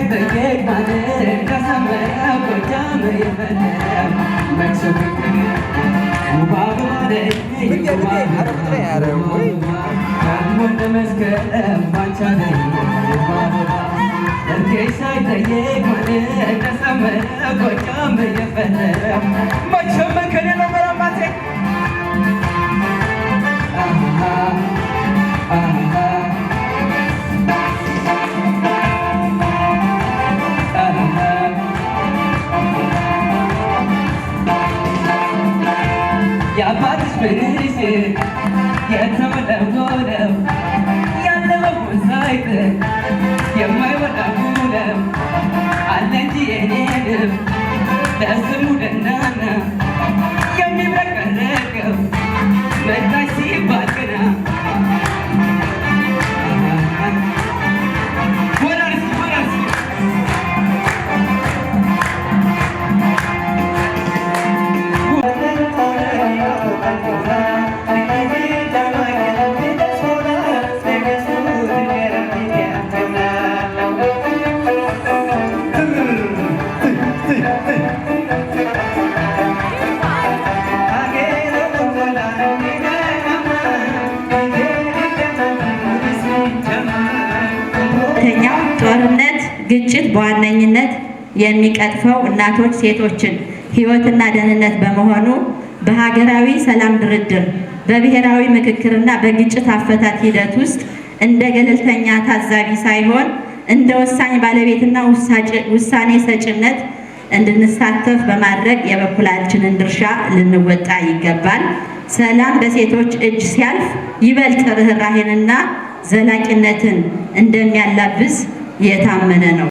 ሳይጠየቅ ማን እንዳሳመረው ጎጃም የፈጠረው መቼም ውብ አበባ ነኝ ውብ አበባ ደግሞ እንደ መስከረም ባንቺ ነኝ ውብ አበባ እርቄ ሳይጠየቅ ማን እንዳሳመረው ጎጃም የፈጠረው መቼም እንከን የለውም አባቴ። አሃ አሃ አሃ የአባትሽ ምንሽ የተወለወለው ያለበው ሳይጥል የማይወላውለው አለ እንጂ የኔንም ለስሙ ደናና የሚብረቀረቀው መጣች ሲባል ገና ወራርስ ወራርስ። ሁለተኛው ጦርነት፣ ግጭት በዋነኝነት የሚቀጥፈው እናቶች፣ ሴቶችን ሕይወትና ደህንነት በመሆኑ በሀገራዊ ሰላም ድርድር፣ በብሔራዊ ምክክርና በግጭት አፈታት ሂደት ውስጥ እንደ ገለልተኛ ታዛቢ ሳይሆን እንደ ወሳኝ ባለቤትና ውሳኔ ሰጭነት እንድንሳተፍ በማድረግ የበኩላችንን ድርሻ ልንወጣ ይገባል። ሰላም በሴቶች እጅ ሲያልፍ ይበልጥ ርኅራሄንና ዘላቂነትን እንደሚያላብስ የታመነ ነው።